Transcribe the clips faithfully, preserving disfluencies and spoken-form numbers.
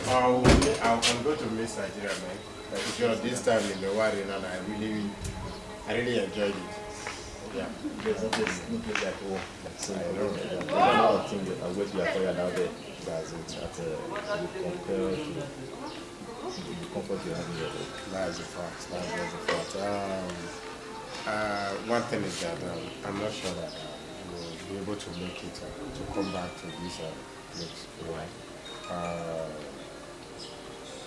I will, I, I'm going to miss Nigeria, man. Like, you know, this time in the Warri now, I really, I really enjoyed it. Yeah. There's no place, no place like home. So, I know. There's a lot of things that are waiting for you out there. That's it. That, uh, you compare to the comfort you have in your home. That's a fact. That's just a fact. Um, uh, one thing is that, um, I'm not sure that, uh, we'll be able to make it, uh, to come back to this, uh, place. Why? Uh,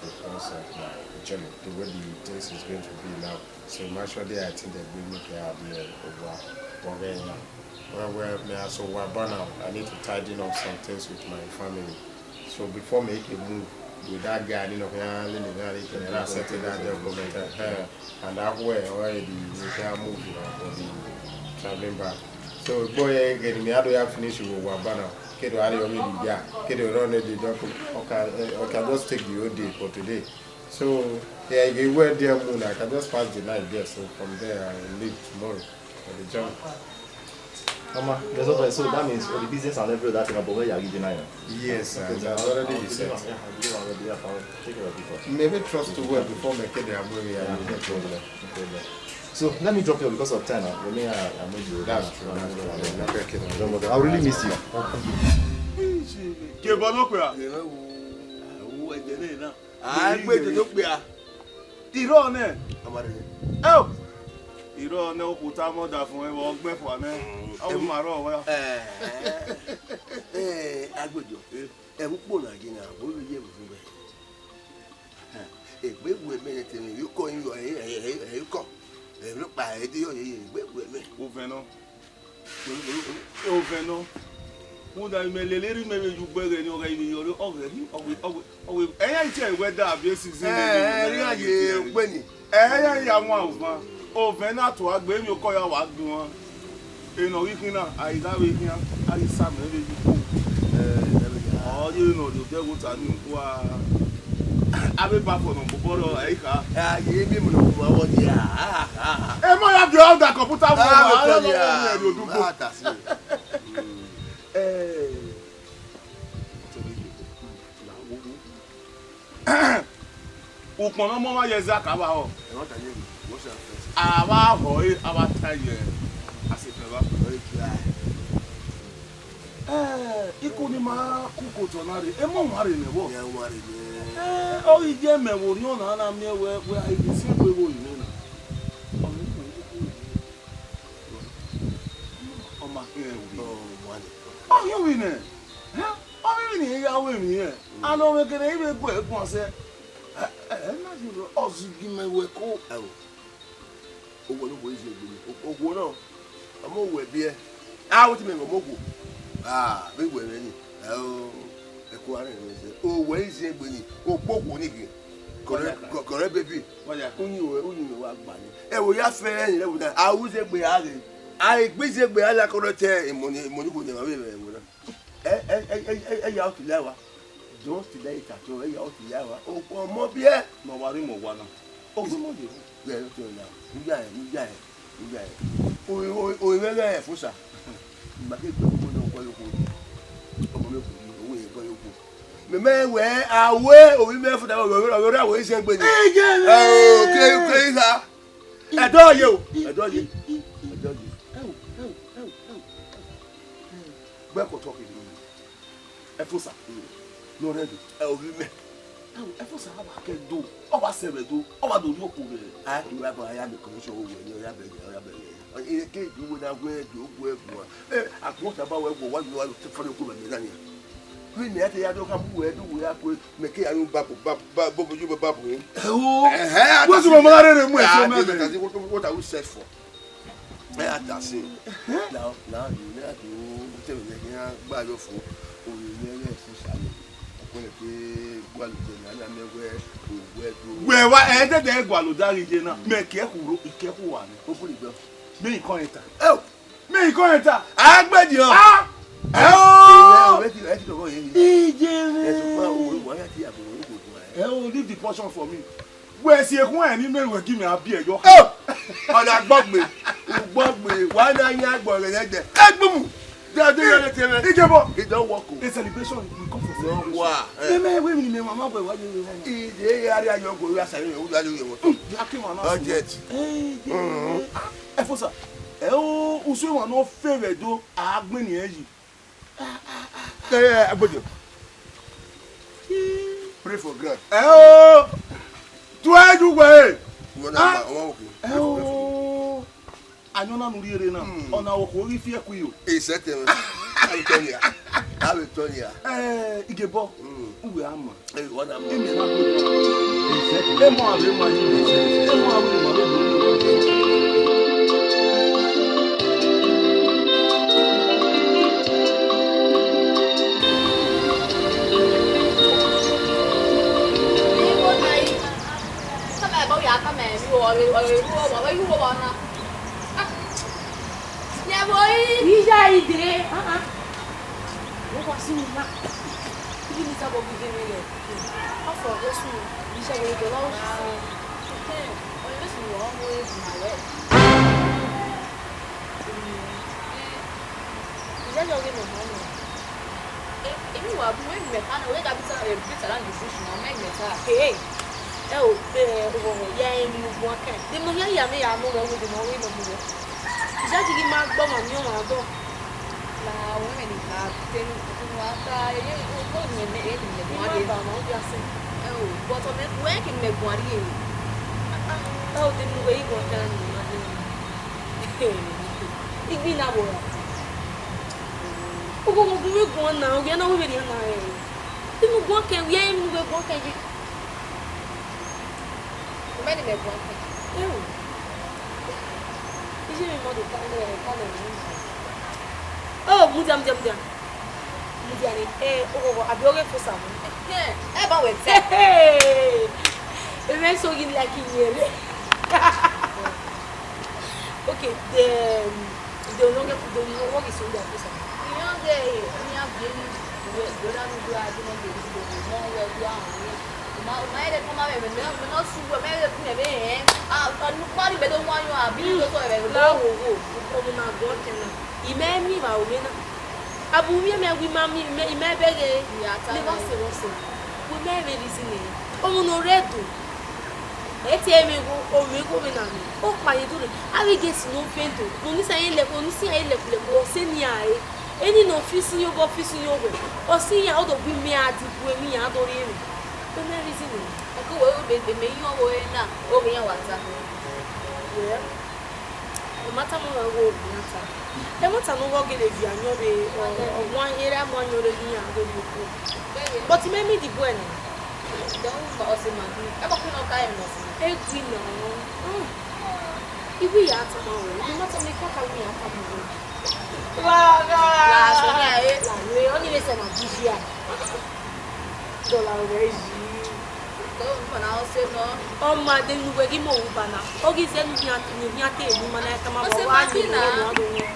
because of my journey, the way the place is going to be now. So naturally, I think that we make it out here over, over here now. Well, well, me also, what about now? I need to tidy up some things with my family. So before me make a move with that guy, you know, can let me can settle that document, uh, and that way already we can move, you know, for the traveling back. So boy, again, me, how do I finish with what about now? Kedo, how do you mean? Yeah, Kedo run the document. Okay, uh, I can just take the whole day for today. So yeah, if you were there, moon, I can just pass the night there. So from there, I will leave tomorrow for the journey. Mama, there's no, so that means all the business and every other thing about where you are giving now. Yes, sir. Okay, that's already been set. Yeah, I'll give him already. Yeah, I'll take care of it first. Maybe trust to well before me get the money. Yeah, no problem, no problem. So let me drop you because of time now. Let me, uh, I need you. That's true. That's true. I'll really miss you. Ke bọ ló pè á. Ẹ wo ẹjẹ náà. A gbe to to kpia. Irọ nẹ. Amare. Eo. Irọ nẹ, okuta mọ da fun ẹvbo ọgbẹn fua nẹ. Ọ ma rọ wa. Eh, eh, Agbejo. Ẹvbo ukpo na ye na, wo ye ẹvbo fun bẹ. Egbe wẹ mẹ te mi, you call him, you call. Ẹvbo kpa ẹ de yọ ye, egbe wẹ mẹ. Ovẹn nọ. Ovẹn nọ. Rhunmwuda imẹ lele erha imẹ vbe ye ugbẹghẹ ni, ọ gha ivbi yọ, ọ ghe, ọ ghe, ọ ghe, ọ ghe, ẹ ya tie wẹ da abi esi zin. Ẹ, ẹ ya ye egbe ni. Ẹ ya ya wan uvan. Ovẹn na tua gbe, emwi okọ ya wa duan. Enọ ghi khin na, a i gha vbe khian, a ghi sa mẹ vbe ye ukpo. Ọ ye ne ọ rhie odẹ vbe ota ni kua. Avbe ba fo nọ bọbọ rọ, ẹ i kha. Ẹ, a ye emi mu ne ọmọ vbọ ye, a, a, a, a. Emọ ya viọ ọga kọmputa vbọ, a, a, a, a, a, a, a, odugbo. A, ta si. Ẹ, ukpọn ne ọmọ mwa ye zẹ akaba họ. Ẹ, wọ́n ta ye mi, wọ́n ṣe àfẹ́. A vba họ ẹre, a vba ta ye asefẹn vba. Ọ ye kira. Eh, iko ni ma ku kotọ na rre, emọ wan rre nẹ vbọ? Iran wan rre nẹ. Eh, ọ ghi ye mẹ vbe orhiọn na, na miẹn wẹ, wẹ a i ghi si egbe vbe orinmwẹ na. Ọ ma khian ẹvbo. Ọ wan rre. Ọ khian ovbi nẹ. Eh, ọ vbe emwi ne I ya ru emwi rẹn. And ọ mwẹ kene I vbe gu ẹre guan sẹ. Eh, eh, na ye ọ zighi mẹ wẹ ko. Ẹo. Owẹ ne uwẹ i zẹ egbe ni, okhuo nọ, ọ ma owẹ biẹ, a wẹ te imẹ ghẹ ọmọ okhuo, a vbe wẹ mwẹ ni, ẹo, ẹko a rẹn mwẹ sẹ, owẹ i zẹ egbe ni, okpokhuo ni ghe, kọrẹ, kọ-, kọrẹ baby, uyin wẹ, uyin wẹ wa gba ni, ẹvbo ya fẹ ẹre ni, ẹvbo na, a ru zẹ egbe a ghe, a gbe zẹ egbe a la kọrẹ te emọ ni, emọ ni khuo ni ẹmwẹ vbe ẹvbo na. Ẹ, ẹ, ẹ, ẹ, ẹ, ẹ ya otọ ya wa. Just like that, ẹ ya otọ ya wa. O, ọmọ biẹ. Ma wa rhie imẹ owa na. O ghi mọ ye. Ghẹ otọ ya. Uya ẹ, uya ẹ, uya ẹ. O, o, o, mwẹ ghẹ ẹfusa. Ma ke gbe ọmọ na kọ yoko. Ọmọ mi kọ yoko, owẹ kọ yoko. Mẹ mẹ wẹ, a wẹ, ovbi mwẹ ẹfusa, ọ, ọ, ọ, ọ, ra wẹ iṣẹ gbe ni. Ẹ, ke, ke ha. Ẹdọ ye o, ẹdọ ye, ẹdọ ye. Ẹo, ẹo, ẹo, ẹo, ẹo. Gbẹ kọtọ kiri. Ẹfosa, ne ọ rẹ do, ẹ, ovbi mwẹ. Ẹo, Ẹfosa, a wa kẹ do, ọ wa sẹ vbe do, ọ wa do rhie okhuo vbe. A ke wa ba ya mẹ commission wo wẹ ni, ọ ya bẹghe, ọ ya bẹghe. Eke ju wẹ na wẹ do, wẹ guan. Ẹ, a kọ ta ba wẹ guan, wa, wa, wa, fọlẹ okhuo vbe mẹ na nia. Vbene a te ya do kha mu wẹ, do wẹ a kue, mẹ ke ya ru babu, babu, babu, babu, babu, eh? Ẹo. Ẹhẹ, wẹ su ma rere mu ẹse mẹ. What, what are we set for? Ẹ a ta se. Ẹhẹ. Na, na, na, na, te me ne gba yo fo. O ni ne ghe fo sa ni. Ko ne ke gua lu je na, na me wẹ, o wẹ do. Wẹ wa, ẹ dẹdẹ gua lu da ghi je na. Mẹ ke khu ro, ke khu wa ni. O khu ni gbe. Me ikọn eta. Ẹo. Me ikọn eta. A gbe di o. Ah! Ẹo! Ẹ ti, ẹ ti dọgọ ye. Ije mẹ. Ẹ tun pa o, wa ya ti abo, o ko tun ẹ. Ẹo, leave the portion for me. Wẹ si ekhun ẹ ni mẹ wẹ gi mẹ a biẹ yọ. Oh! Ọna gbọgbe, ugbọgbe, wa na yan agbọn rẹ nẹdẹ. Ẹgbẹmu! They are doing anything, man. Ijebo. It don't work. A celebration, we come for celebration. Wa, eh. Me, me, we, me, mama, boy, why you, why you? Ije ya ri ayo go ya sari, u da lu ye wo. Mm, ya ki mama. Budget. Eh, yeah. Mm-hmm. Ah, Efosa. Eh, o, usu wa no favor do, a gbin ni eyi. Eh, eh, agbojo. Pray for ground. Eh, o. Tu eju we. Wọ́n náà Ah. ma, wọ́n wò kí. Eh, o. Ayọn na ne u rhie rre na, Hmm. ọ na okhuo ghi fi ẹkui o. Isẹtẹ mwẹ. A vbe tọ nia. A vbe tọ nia. Eh, Igebọ, Hmm. uwẹ a ma. Ẹ, wọ na ma. Emi na gbe. Isẹtẹ. Ẹ mọ avbe ma yi. Ẹ mọ avbe ma yi. Iyá ide, ah, ah. Wọ́n wá sínú iná. Ibi ní sábọ̀ gbígbé mi rẹ̀. Ọ̀fọ̀ ló sùn. Iṣẹ́ wo ìjọba ó ṣe fún un? Ọ̀rẹ́ ló sùn wọ́n mú egbò rẹ̀. Ìyá yọ rí mọ̀mọ́ nù. Èmi wà bí wọ́n mẹ̀ká náà, wọ́n dàbí sára ẹ̀ bí sára ní ìbùsùn náà, mẹ́rin mẹ́ta. Ee, ẹ ò bẹ ọ̀rọ̀ ya ẹni ogun akẹ́. Dèmọ̀ yẹn yà mí yà mú rẹ̀ wò, dèmọ̀ orí lọ mú rẹ̀. Ìyá ti kí máa gbọ́ màmí ọ̀rọ̀ àgọ́. La wẹ mẹ ni ka tenu tenu wa ta eye ko ni mẹ e ni mẹ Ima guan ba ma o dia se. E o, but o mẹ wẹ ki mẹ guan ye. E o, tenu wẹ i guan ta ni ma de. Igbi na wo ra. Ugo mo gun we guan na, o ghi na we vbe rian na re. Tenu guan ke, wẹ i mu we guan ke ye. Mẹ ni mẹ guan ke. E o. Iye mi mọ do ta le, ta le ni. Oh, mudia, mudia, mudia. Mudia ni, eh, oh, oh, oh, abi oghe fosa mu. Eh, eh, ba we te. Hey, hey. Eme so you like in here. Okay, the, the no get, the no work is on the fosa. You know, the, you have the, the, the, the, the, the, the, the, the, the, the, Ima, ima ere kọma vbe mẹ, mẹ, mẹ ne ọ sẹ uwẹ, mẹ ere kun ẹvbe rẹn. A, ọnukpa ni mẹ do wan yọ, a bi do sẹ ẹvbe. La wo wo, ọmọ na guan kẹ na. Imẹ miẹn vbe aro mwẹ na. Abu mwẹ mẹ wi ma mi, mẹ, imẹ bẹghe. Ya ta ne ba se vbọ sẹ. Wo mẹ vbe reason nẹ. Ọmọ ne ọ rre do. Ẹ tie mwẹ igho, ọ mwẹ igho vbe na nẹ. Ọ kpa ye do rre. Avbe guest ne ọ vẹ do. Oni sa ye lẹkpo, oni sa ye lẹkpo, lẹkpo, ọ sẹ ne iran re. Eni ne ọ fi isin ye obọ, ọ fi isin ye owẹ. Ọ sẹ iran, ọ do gbe imẹ a di bu emwi iran do rhie mwẹ. Wẹ mẹ reason nẹ. Ẹko wẹ, wẹ, mẹ, mẹ yọn wẹ na, ọ ghi yan wa ta. Wẹ, ọ ma tama mwẹ wẹ ọ ghi yan ta. Ẹmwata ne ọ gele viọ ayọn rre, ọ, ọ wan erha mu ayọn rre ghi yan do rhie okhuo. But mẹ miẹn idibọ ẹnẹ. Dẹ u ma ọse ma gbe. Ẹ ma khin ne ọ ka ẹmwẹ ọse. Egui na. Mm. Iwi ya tama wẹ. Iwi ma tama, ikaka wi ya tama wẹ. Wa, wa. La so ni a e. La we, ọni vbe sẹ na bi ya. Dọla wẹ yi. Ko ma na ọse nọ. Ọ ma de nu wẹ ghi mo wu ba na. Ọ ghi zẹ nu hian, nu hian te enu ma na tama wẹ. Ọse wa ma ni khin na.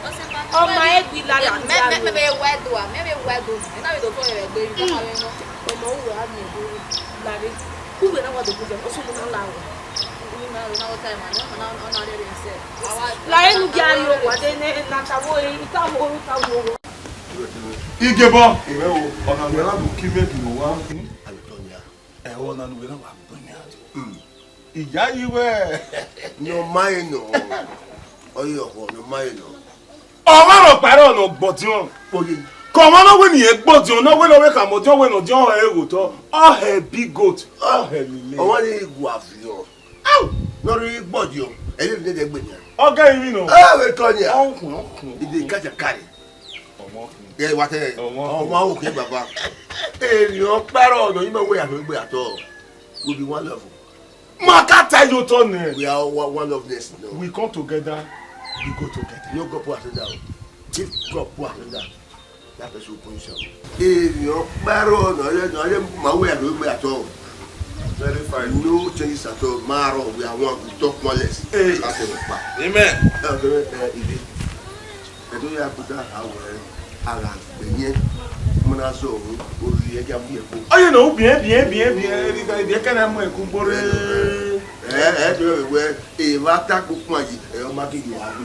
Ọse ma khin. Ọ ma egui la ya. Mẹ, mẹ, mẹ, mẹ wẹ do a. Mẹ, mẹ wẹ do. Ẹ na vbe do fo rẹ gbe. Mm. Ọmọ uwẹ a miẹn do lare. Uwẹ na wa do kuzẹ, osu mu na la wa. Lare nu gia yo wa de ne na ta wo, ta wo, ta wo. Igebọ, ìwẹ wo, ọna wẹ la bu ki me bi wo wa. Ẹ wo na nu wẹ na wa gbẹn ya. Ìyá yìí wẹ. No mind no. Ọyọ ọkọ, no mind no. Ọmwa rhọkpa rrọọ ne ọ gbọdiọn. Kpoli. Ke ọmwa ne ọ wẹ ne irẹn gbọdiọn, ne ọ wẹ ne ọ vbe khama ọdiọn, wẹ ne ọdiọn hẹ ẹre ghe otọ, ọ hẹ big goat, ọ hẹ lele. Ọmwa ni gua viọ. Au! Ne ọ rhirhi gbọdiọn, ẹ i vbe ne ẹdẹ gbe nian. Ọ gẹ rinmwi nọ. Ẹ vbe tọ nian. Ọ họn, ọ họn. Ibi kacha kare. Ọmọ họn. Ẹ wa tẹ. Ọmọ họn. Ọmwa okhian baba. Emwi ọkpa rrọọ ne ọ i ma wẹ ya fẹ gbe atọ. We be one level. Ma ka ta ye otọ nẹ. We are one, one of this, no. We come together, we go together. No go put us down. If God put us down, that person will punish am. If your parent, no, no, no, ma we are no way at all. Very fine. No changes at all. Maro, we are one. We talk more less. Hey. That's it. Amen. Okay, uh, Ibi. Ẹdo ya kuta awẹ a gha gbe yẹn, mọ na zọ ọre, orhiọn ya mu yẹn kpo. Ọyẹnẹ, u biẹn, biẹn, biẹn, biẹn, biẹn, biẹn, kẹnẹ mu ẹkun gbore. Ẹ, ẹ, ẹ, wẹ, ẹ, evba ta kpokpọ yi, ẹ, ọ ma ghi yọ avbe.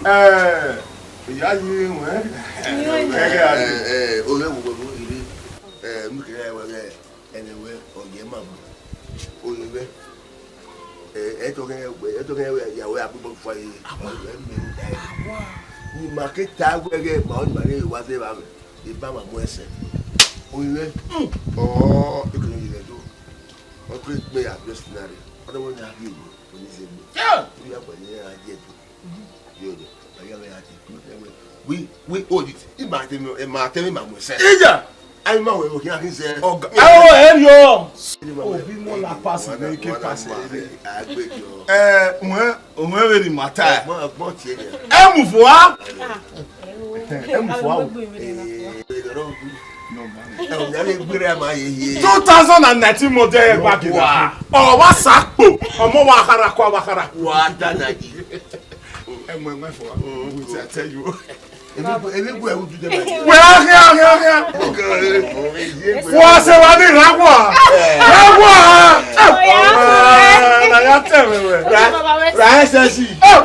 Eh, ìyá yìí wẹ̀. Ìyá yìí. Ẹgẹ a. Eh, eh, o lè wo gbogbo ìrí. Eh, mi kì í wẹ̀ gẹ, ẹni wẹ̀, ọ̀yẹ́ mà bọ̀. O lè wẹ̀. Eh, ẹ tọ kẹ, ẹ tọ kẹ, ìyàwó àgbẹ̀bọ̀ fọ yìí. Ọ̀yẹ́ mi ń da ẹ̀. Ni màá kí ta wẹ̀ gẹ, màá ní màá ní ìwà dé bá mi. Iba ma mu ẹsẹ. O lè wẹ̀. Ọ, ekele yìí lẹ do. Ọ kẹ gbẹ ya bẹ sinari. Ọ dọ wọ ni a bi ewu. Oni se gbe. Yeah. Oni ya gbẹ ni a jẹ do. Yo, yo. Aya me ati. We, we hold it. Ima te me, ima te me ma mu se. Ija. Ai ma we mo kian kin se. Ọga. Ẹ o, ẹ ri o. Obi mo la pass me ke pass. Agbejo. Eh, wẹ, wẹ vbe ni ma ta. Ọgbọn, ọgbọn tie ni. Ẹ mu fua. Ẹ mu fua. Eh, ẹ lọrọ. Two thousand and nineteen model ẹgbagida. Ọ wa sa kpo. Ọmọ wa khara kua, wa khara kua. Wa da na yi. Ẹ mu ẹmwẹ fọ wa. Wait, I tell you. Ebi gu, ebi gu ẹ udu de ba. Wẹ, ọhian, ọhian, ọhian. Wa se wa ni ra wa. Ra wa. Oya. Na ya tẹ mwẹ wẹ. Ra, ra ẹsẹ si. Oh.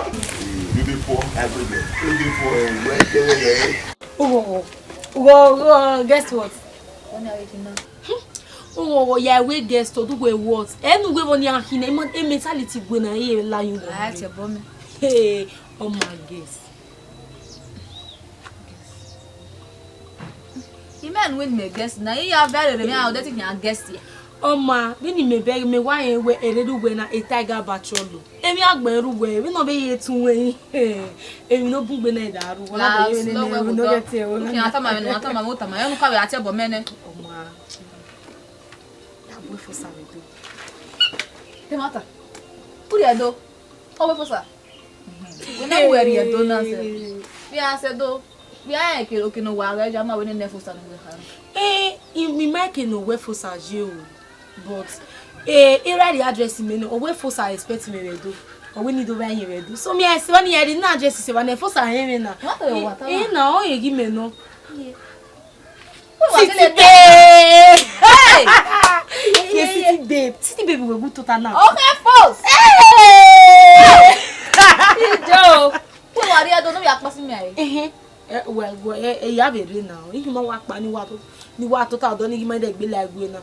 You dey poor. You dey poor. Wẹ tẹ wẹ. Ugo, ugo, ugo, guess what? Wọ́n ní àwẹ̀ kìnnà. Ugo, ugo, ya we guess to do we what? Ẹnu we wọ́n ní àhìnà, ẹ mentality gbe na, ẹ la yín wọ́n. Láti ẹ̀bọ́ mi. Hey, oh my guess. Imẹ nu wẹ ne imẹ guess na, iran vẹ rere mwẹ, a odẹ te khian guess ya. Ọma, vbene imẹ bẹghe, mẹ wa rẹn wẹ erhirhi uwẹ na, e tiger batrọl. Emwi agbọn ru wẹ, vbene ọ vbe ye tun wẹ, emwi ne ọ bun gbe na da ru, ọ na bẹghe vbene ne ru ne ọ ghẹ tie ẹvbo na. Ukian tama mwẹ ne uwa tama mwẹ, u tama mwẹ, unu ka vbe a tie ẹbọ mẹ nẹ. Ọma, ya bu efosa vbe do. Te ma ta. U rhie do. Ọ wẹ efosa. Wẹ na wẹ rhie do na sẹ. Vbe a sẹ do. Vbe a rẹn ke, oke ne ọ wa ghẹ ya ma wẹ nene efosa ne uwẹ kha. Eh, I, I ma ke ne ọ wẹ efosa ye o. But, eh, erha rhie address mẹ nẹ, ọ wẹ efosa expect mẹ vbe do. Ọ wẹ ne I do vbe a yẹn vbe do. So, me, I sẹ evba ne I rhie na address sẹ evba ne efosa rẹn mwẹ na. Wa ta wa ta wa. Eh, eh, na, ọ yẹn gi mẹ nọ. Yeah. City babe. Hey! Yeah, city babe. City babe, we good tota now. Okay, folks. Hey! Ijo. Wẹ wa rhie do ne ọ ya kpasi mẹ a re. Ehe. Eh, well, well, eh, eh, ya vbe rre now. Ihi ma wa kpa ni wa to, ni wa tota ọdọ ni gi ma de gbe la egbe na.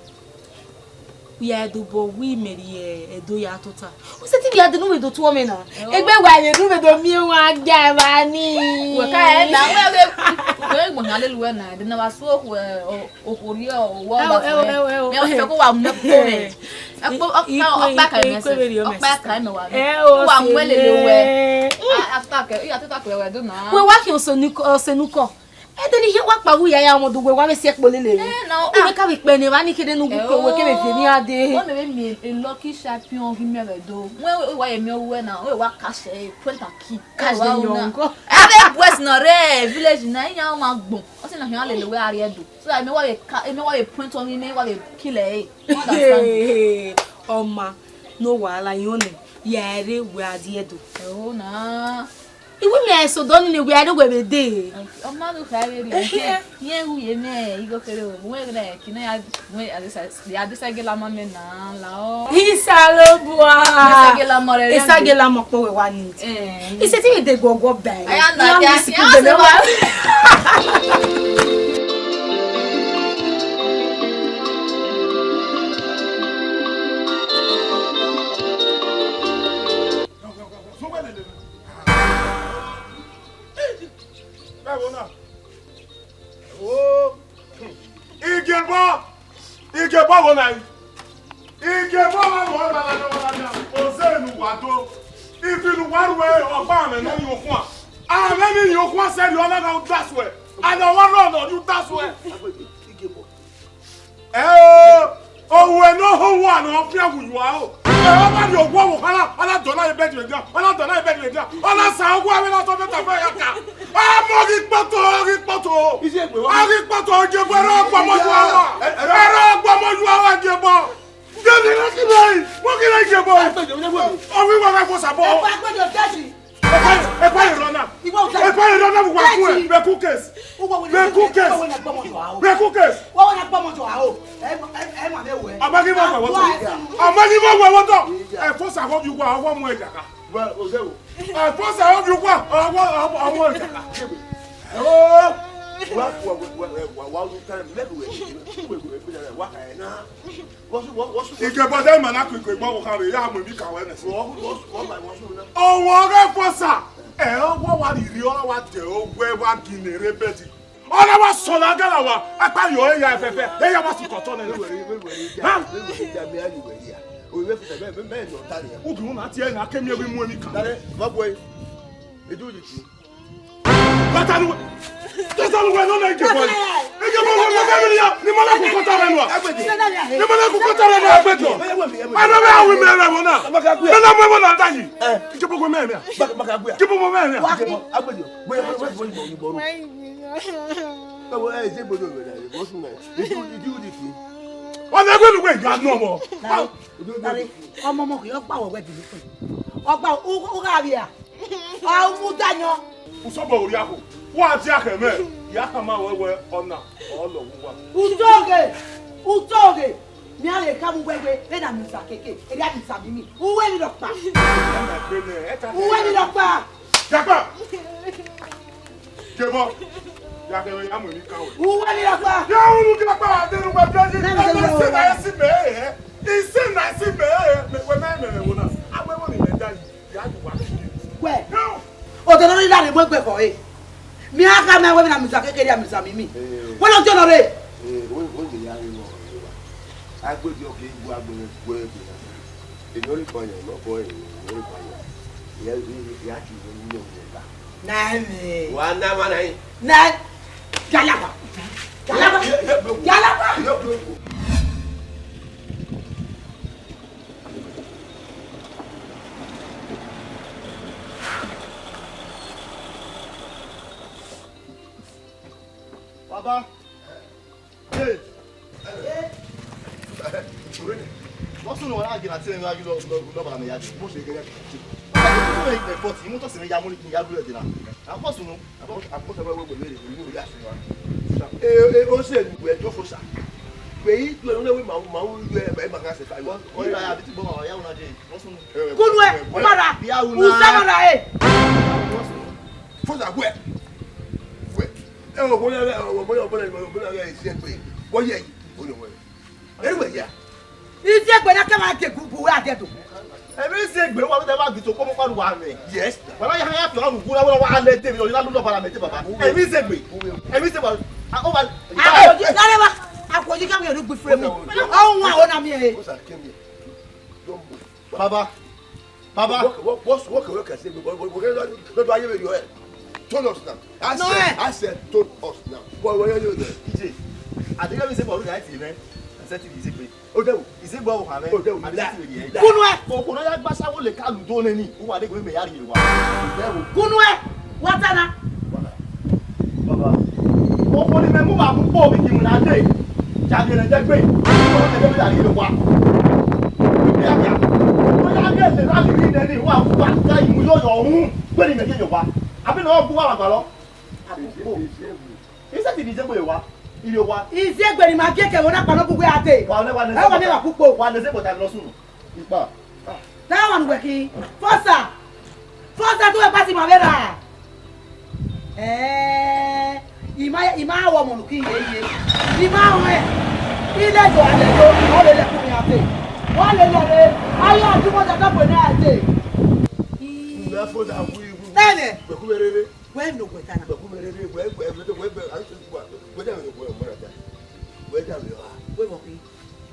We are do bo we meri, eh, do ya tota. U se ti via de nu we do tuo mẹ na. Oh. Egbe wa ye nu we do mi wa ga va ni. Wẹ ka ẹ na, wẹ, wẹ, wẹ gbọnyan lele uwẹ na, de na wa so, eh, o, okhuo rhie, ọ, wọ gba fẹ. Ẹ o, ẹ o, ẹ o. Mẹ ọ fẹ ko wa mu ẹkpo mẹ. Ẹkpo, ọkpa, ọkpa ka mẹ sẹ. Ọkpa ka mẹ wa. Ẹ o, wa mu ẹlele wẹ. A, a ta kẹ, iya tota kẹ wẹ do na. Wẹ wa khian ọsẹ nukọ, ọsẹ nukọ. Ẹ de ni hiẹ wa kpa wu ya ya wọn do wẹ wa vbe si ẹkpo lele. Ẹ na, ọ ka vbe kpẹ ne evba ni kede ne u gu kẹ wẹ kevbe viẹ emwi a de. Ọ mẹ vbe miẹn a lucky champion ghi miẹn vbe do. Wẹ wa ye miẹn wẹ na, wẹ wa ka sẹ, print and key. Ka sẹ yọ nko. Ẹ vbe boys na rre village na, iran ma gbọn. Ọ sẹ na khian lele wẹ a rhie do. So that mẹ wa vbe ka, mẹ wa vbe print on, mẹ wa vbe kill ẹ. You understand? Ọma, no wahala, you know. Ya rre wẹ a rhie do. Ẹ o na. Iwu mẹ eso dọ ni ne wẹ a rre wẹ vbe de. Ọma do kha vbe rhie. Iran ru ye mẹ, igho kere o. Wẹ ghe na ki na ya, wẹ a disa, ya disa gela ma mẹ na la o. Isalobua. Disa gela ma rẹ. Isa gela ma kpo wẹ wa ni. Eh. Ise ti mi de guọguọ bẹẹ. Aya na dia, ya se wa. Igiebọ ọghe na yi. Igiebọ ọghe na, ọghe na, ọghe na, ọghe na. Ozẹ ne uwa do. Ifi ne uwa ru ọgba amẹ ne ọ yin okhuan. Amẹ ni yin okhuan sẹrriọ, ọ na gha udasu ẹre. Ana wa rọ ne ọ yin udasu ẹre. Ẹo, ohu ne ọ ho uwa ne ọ fian wu yua o. Ẹ, ọ ma rhie owa ọvbokhan na, ọ na dọlọ ye bẹdi vbe dia, ọ na dọlọ ye bẹdi vbe dia, ọ na sa owa vbe na sọ vbe ta fẹ ya ka. Ọmọ ghi kpoto, ghi kpoto. Iye egbe wa. A ghi kpoto, Igiebọ, ẹre ọgbọmọ yua wa. Ẹ, ẹre ẹre ọgbọmọ yua wa, Igiebọ. Gẹdẹ na kí lọ yìí, wọ́n kí lọ Igiebọ. Ẹ gbẹdọ, ẹ gbẹdọ. Ọmọ ìwà wa fọ sàbọ. Ẹ gbẹdọ, ẹ gbẹdọ, Daddy. Ẹ pa, ẹ pa ìrọ náà. Ìwọ ò Daddy. Ẹ pa ìrọ náà, mo wà fún ẹ. Daddy. Bẹkú case. Uwa wẹ Bẹkú case. Uwa wẹ na gbọmọ yọ a o. Bẹkú case. Uwa wẹ na gbọmọ yọ a o. Ẹ ma, ẹ, ẹ ma bẹ wẹ. Àmọ́ kí wọ́n wẹ̀ wọ́n tọ̀. Àmọ́ kí wọ́n wẹ̀ wọ́n tọ̀. Ẹ fọ́ sàwọ́ bí wà, ọwọ́ mú ẹ jàkà. Wa, o de o. Ẹ fọ́ sàwọ́ bí wà, ọwọ́, ọwọ́, ọwọ́ ẹ jàkà. Wa, wa, wa, wa, wa, wa, wa, time, let me, wa, wa, wa, Igiebọ, de ma na koko egbe ọvbokhan vbe ya mu emwi ka wẹ nẹ. Ọwọ ọghe fọsa, ẹ, ọwọ wa rhirhi, ọ wa dẹ owẹ wa gine rre bẹdi. Ọ na wa sọ na gala wa, akpa yọ eya fẹfẹ, eya wa sikẹ otọ nẹ. Ha? Udu na tie na ke miẹn vbe mu emwi ka. Bata nu wẹ. Bata nu wẹ, nọ na Igiebọ. Igiebọ wẹ, wẹ, wẹ, wẹ, ya. Ni ma na ku kọta rẹ nua. Ni ma na ku kọta rẹ nua, Agbẹjọ. Ẹ, nọ mẹ awi mẹ rẹ wọ na. Nọ na mẹ wọ na da yi. Igiebọ wẹ mẹ mẹ. Igiebọ wẹ mẹ mẹ. Ọ na ẹgbẹ nu wẹ ya nọ mọ. Ọmọ ọmọ kì í ọgbà wẹwẹ dìde fún. Ọgbà, u gha vbiẹ. Ọ mu da yan. Usọbọ oria ho. Wa dia khẹ mwẹ. Ya khama wẹ wẹ ọna, ọ lọ wu wa. Utoge, utoge. Mi a le ka mu wẹ wẹ, vbe na musa keke, eri a musa mimi. Uwẹ ni rọkpa. Uwẹ ni rọkpa. Japa. Kebọ. Ya kẹrẹ ya mu emwi ka wẹ. Uwẹ ni rọkpa. Ya unu japa, de ru wẹ bi ọyi. Ẹ, isi na isi mẹ, ẹ. Isi na isi mẹ, ẹ. Mẹ wẹ mẹ mẹ wẹ na. Awẹ wẹ ni mẹ da yi. Wẹ, odẹ ne ọ rhirhi mu egbe khọ ẹre. Mẹ a gha ma wẹ vbe ne a musa kekere a musa mimi. Wẹ ne ọ diọn nọ rre. Agbẹjọ ke gua gbẹrẹ gua egbe na. Emwi ọre kpanya, emwi ọkọ ẹre, emwi ọre kpanya. Ya, ya, ya, ya ki wẹ ni ọmọ ta. Na ẹmwẹ. Wa na wa na yi. Na. Galaba. Galaba. Galaba. Baba. Hey. What's going on? I get a ten, I get up, up, up, and I get. What's the guy? What's the guy? Forty. You must say, "I'm only, I do it now." What's going on? Ee, ee, o se nu wẹ do fo sa. Wẹ i do ẹre wẹ ma ma u yọ ẹ ma ka se fa. Wẹ ra ya bi ti gbọ ma ya una je. Kunu ẹ, mara. Usa mara ẹ. Fo sa wẹ. Wẹ. Ẹ o bo ya, o bo ya, o bo ya, o bo ya isi ẹgbẹ. Wọ yẹ yi. O yọ wẹ. Ẹ wẹ ya. Iziegbe na kẹ ma gie gu bu wẹ adẹ do. Emwi iziegbe wa wẹ wa gbe to ko mo kparu wa mẹ. Yes. Wa na ya ya fi ọnu gu na wa le de mi, na lu lọ bara mẹ de baba. Emwi iziegbe. Emwi iziegbe. A o ba. Akoji, lare ba. Akoji ka mi ru gbe frame. O wa o na mi e. Baba. Baba. What, what, what, what can I say? What, what, what can I do? Don't do I hear you? Told us now. I No, said, eh. I said, told us now. What, what are you doing? Ije, I think I say, but look at it, man. I said to you, Izegbe. Oh, devil. Izegbe, oh, man. Oh, devil. I said to you, yeah. Kunu ẹ. Okuna ya gbasa wo le kalu do neni. Uwa de gbe me ya ri wa. Devil. Kunu ẹ. Watana. Baba. Okuni me mu ba mu po mi ki mu na de. Ja de ne de gbe. Ko ne de ya ri wa. Ya ya. Ko ya ge de la ri de ni wa wa ka imu yo yo hun. Gbe ni me ye yo wa. Abi na ọ gu wa wa gba lọ. Abu po. Ise ti di Izegbe wa. Ire wa. Izegbe ni ma gie ke wo na kpa no gbugbe a de. Wa ne wa ne. Ẹ wa ne wa kukpo. Wa ne Izegbe ta lọ sunu. Ipa. Na wa nu wẹ ki. Fosa. Fosa tu wẹ pasi ma vbe ra. Ẹẹ, ima, ima wọ ọmọ nuki ye ye. Ima wẹ. Ile do ale do, ọ lele ku mi a de. Wa lele re. Ayo adu mo da ka bo na a de. Ẹ nẹ. Gbẹkú mi rere. Wẹ no wẹ ta na. Gbẹkú mi rere, wẹ, wẹ, wẹ, wẹ, wẹ, a ti gua. Wẹ da wẹ, wẹ, wẹ da. Wẹ da wẹ, ah. Wẹ mọ pi.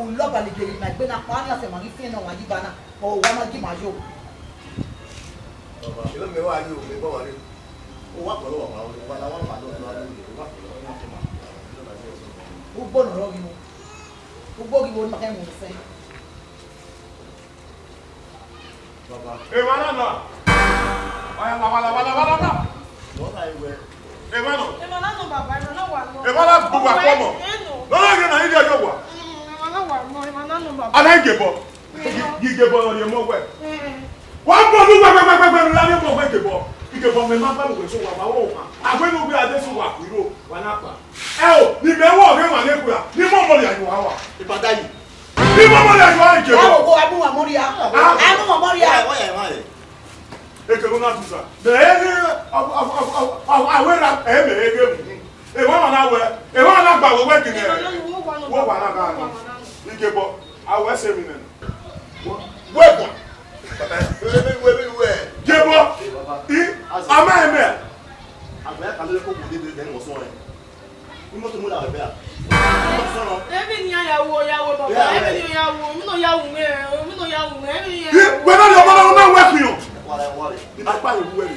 ulọba ne geri ma egbe na kpa ni asẹ ma ghi fian ne ọ wa yi ba na, ọ wa ma gi ma yo. Baba, ẹ mẹ wa yo, mẹ bọ wa re. O wa kpọlọ wa ma, wa la wa ma do do a do, wa kpọlọ wa ma. Ugbo nọ rọ ghi wo. Ugbo ghi wo ni ma kẹ mu sẹ. Baba. Emwa na nọ. Wa la wa la wa la wa la. Nọ na iwẹ. Emwa nọ. Emwa na nọ baba, emwa na wa nọ. Emwa na gbogbo akpọ mọ. Nọ na ghe na ide yo wa. Emwa na wa nọ, emwa na nọ baba. Ana igebọ. Igebọ nọ ye mọ wẹ. Wa bọ lu wẹ wẹ wẹ wẹ wẹ la ye mọ wẹ igebọ. Igebọ mẹ ma ba lu wẹ so wa ba wo ma. Agbe no gbe ade so wa ku iro wa na pa. Ẹ o, ni mẹ wọ ghe wa ne kura. Ni mọ mọ ya yo wa. Ibada yi. Ni mọ mọ ya yo wa igebọ. Ẹ o, ko abu wa mọ ria. Ah. Ẹ mọ mọ ria. Wa ya wa. Ekevbe na tusa. Mẹ ẹ ghe, a wẹ ra, ẹ mẹ ẹ ghe mu. Ewa ma na wẹ, ewa ma na gba wẹ wẹ gele. Wo wa na gha. Igebọ, a wẹ sẹ emwi nẹ. Wẹ gba. Wẹ, wẹ, wẹ, wẹ. Gebọ. I, a ma ẹ mẹ. Àgbẹ̀ yà kà lórí kó wò dé bẹ̀rẹ̀ dẹ̀ ń wọ̀ sọ́ọ̀ ẹ̀. Imoto mu la bẹbẹ a. Imoto sọnọ. Emwi ne iran ya ru, ọ ya ru baba. Emwi ne iran ya ru, emwi ne ọ ya ru mwẹ, emwi ne ọ ya ru mwẹ, emwi ne iran ya ru. Wẹ na rhie ọmọ na wẹ khian. Wa rẹ, wa rẹ. Iba kpa yo ru ẹre.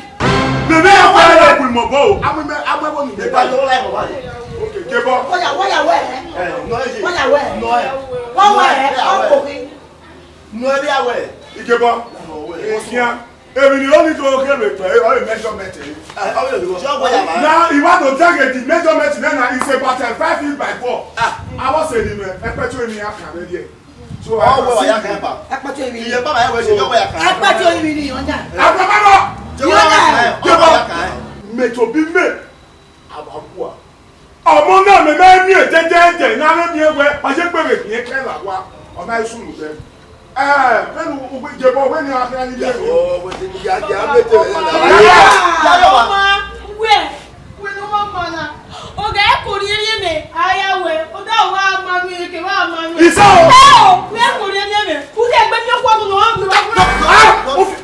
Bẹbẹ ya fa ẹre ku imọ bọ o. Amẹ mẹ, amẹ bo ni. Iba yo la imọ ba rẹ. Okay, gebọ. Wọ́yà, wọ́yà wẹ̀. Ẹ, nọ ẹ ye. Wọ́yà wẹ̀. Nọ ẹ. Wọ́n wẹ̀, wọ́n kò fi. Nọ ẹ bí a wẹ̀. Igebọ. Nọ wẹ̀. Mo khian. Emwi ne I ho ni do khe vbe kpẹ, ọ re measurement re. Now, I want to tell you the measurement nẹ na is about uh, five feet by four. Ah. I was saying, uh, ẹkpẹti emwi ya kan vbe ye. So, ọ wẹ wa ya kan ba. Ẹkpẹti emwi. Iye baba ya wẹ se, yọ wẹ ya kan. Ẹkpẹti emwi ni ọna. Agbamama! Yọ wẹ ya kan. Mẹ to bi mẹ. Abakua. Ọmọ na mẹ ma miẹn dẹdẹdẹ ne a vbe miẹn wẹ, ọ ye kpe vbe khian kẹ la wa, ọ ma sunu dẹ. Ẹ, vbene u gbe jebọ wẹ ne a khian ni ye. Ọ, wẹ te ni ya, ya vbe te lẹ la. Ọma, wẹ, wẹ ne ọ ma ma na. Ọ gha ko rhie rhie mẹ, a ya wẹ, ọ da wa ma mi, ke wa ma mi. Isa o. Ẹ o, wẹ ko rhie rhie mẹ. U ke gbe mi ọkua do nọ, ọ gbe wa. Ah, o fi-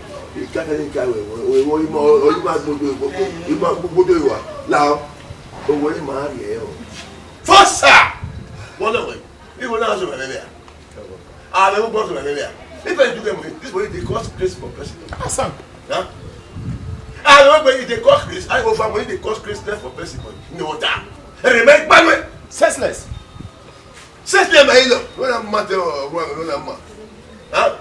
Ikaka ni ka wẹ, wẹ, wẹ, wẹ, ima, ima gbodo, ima gbodo iwa. La, owẹ ima rhie ẹre. Fọsa! Wọlẹ wẹ, ibo na sọ wẹ vbe a? Avbe ugbo sọ wẹ vbe a? If I do them, this money dey cause grace for person. Asan. Huh? Avbe ugbo dey cause grace. I over money dey cause grace left for person. No water. Remember, senseless. Senseless, my lord. No na matter, no na matter. Huh?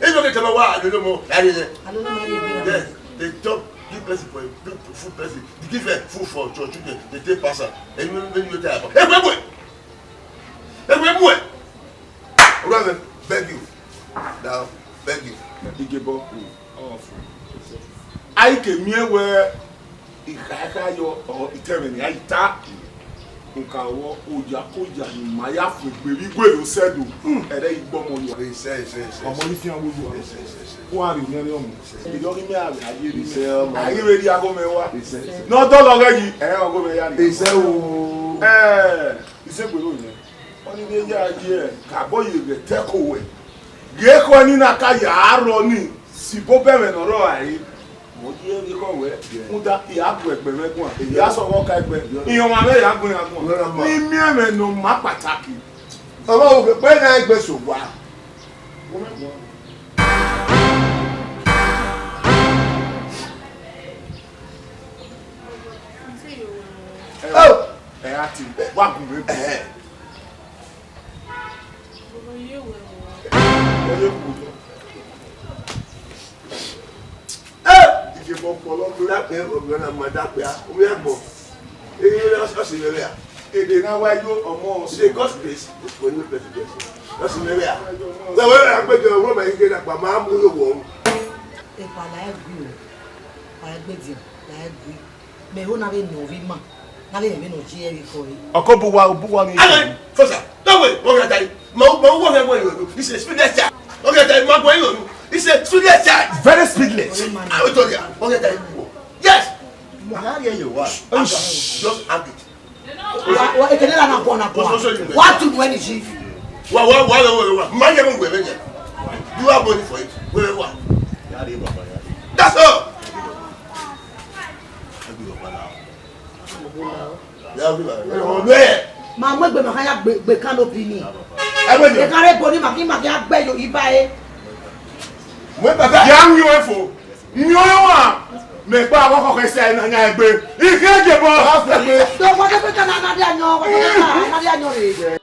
Ẹ i do ke tama wa, I don't know more. I don't know. Yes, they chop, give person for a good food person. They give her food for church children. They take pass am. And you, when you tell about, hey, wait, wait. Hey, wait, Muẹ. Ọrọmwẹ, beg you. Now, beg you. Igebọ. A i ke miẹn wẹ ikhaekhae yọ, ọ, itẹmwẹ ne a i ta. Oka vbọ, oya ke oya ne ima ya fu egbe vbe igue ne osẹe do, ẹre i gbe ọmọ yọ. Ọmọ ni fian vbe owa. Wa rhie oyan rhie ọmọ. Erriọ ghi mẹ a vbe a ye rhie. A ghi vbe rhie aghọmwẹ wa. Ne ọ dọlọ ọghẹ yi, ẹ, ọghọmwẹ ya rhie. Ẹ, isegbe ro yẹn. Ọni vbe ya ye kabọ ye ghẹ te ẹko wẹ. Gie ekhọe ni na ka ya rrọọ ni, si bobọ ẹmwẹ ne ọ rrọọ rae. Mẹ ọ ye vbe ekhọe wẹ, rhunmwuda I gha gu ẹgbẹ mwẹ guan, I gha sẹ ọghe ọka ẹgbẹ, iran ọmwa mwẹ ya gu iran guan. Ne I miẹn ẹmwẹ ne ọ ma kpataki. Ọmọ, okpẹ na egbe sẹ owa. Ẹ, ẹ, a ti wa gu mwẹ guan. Ọ ye wu yọ. Ẹ, iye mọ ọpọlọ gbe. Dapẹ, ọgbẹn na ma dapẹ a, omi agbọn. Ee, ọ sẹ vbe a. Èdè na wa yo ọmọ. Ṣe God's grace, this money no person get. Ọ sẹ vbe a. Wẹ wẹ agbẹjọ ọmọ ma yi gbe dagba ma mu yo wọ. Epa la ẹgui o, pa ẹgbedian la ẹgui. Mẹ ho na vbe nọ ovbi ima, na vbe rẹn vbene ọ ye ẹre khọe. Ọkọ bu wa, bu wa ni. Amen. Fosa. No way. What can I tell you? Ma, ma, what can I tell you? It's a speedless child. What can I tell you? Ma, what you do? It's a speedless child. Very speedless. I will tell you. What can I tell you? Yes. Mo ha ri ẹyọ wa. Just hang it. Wa, wa, ekene la na kọ, na kọ. Wa tu nu ẹni ji. Wa, wa, wa, wa, wa, wa. Ma ye mo wẹ vẹ. Do you have money for it? Wẹ vẹ wa. That's all. Ma mu egbe ma ha ya gbe, gbe canopy ni. Ẹgbẹ́ ni. Ẹ̀ka rẹ̀ bo ni màkì màkì á gbẹ́ yòó ibà ẹ. Mu ẹgbẹ́ bẹ́ẹ̀. Ya ń yan ẹ̀fọ́. Yan ẹ̀wọ̀n. Mẹ gba àwọn kọ̀ọ̀kan ẹsẹ̀ ẹ̀ náà yan ẹgbẹ́. Ìkẹ́ ẹ̀jẹ̀ bọ̀. Tó wọ́n tó fẹ́ ká náà náà dé àyàn, wọ́n tó fẹ́ ká náà dé àyàn rè.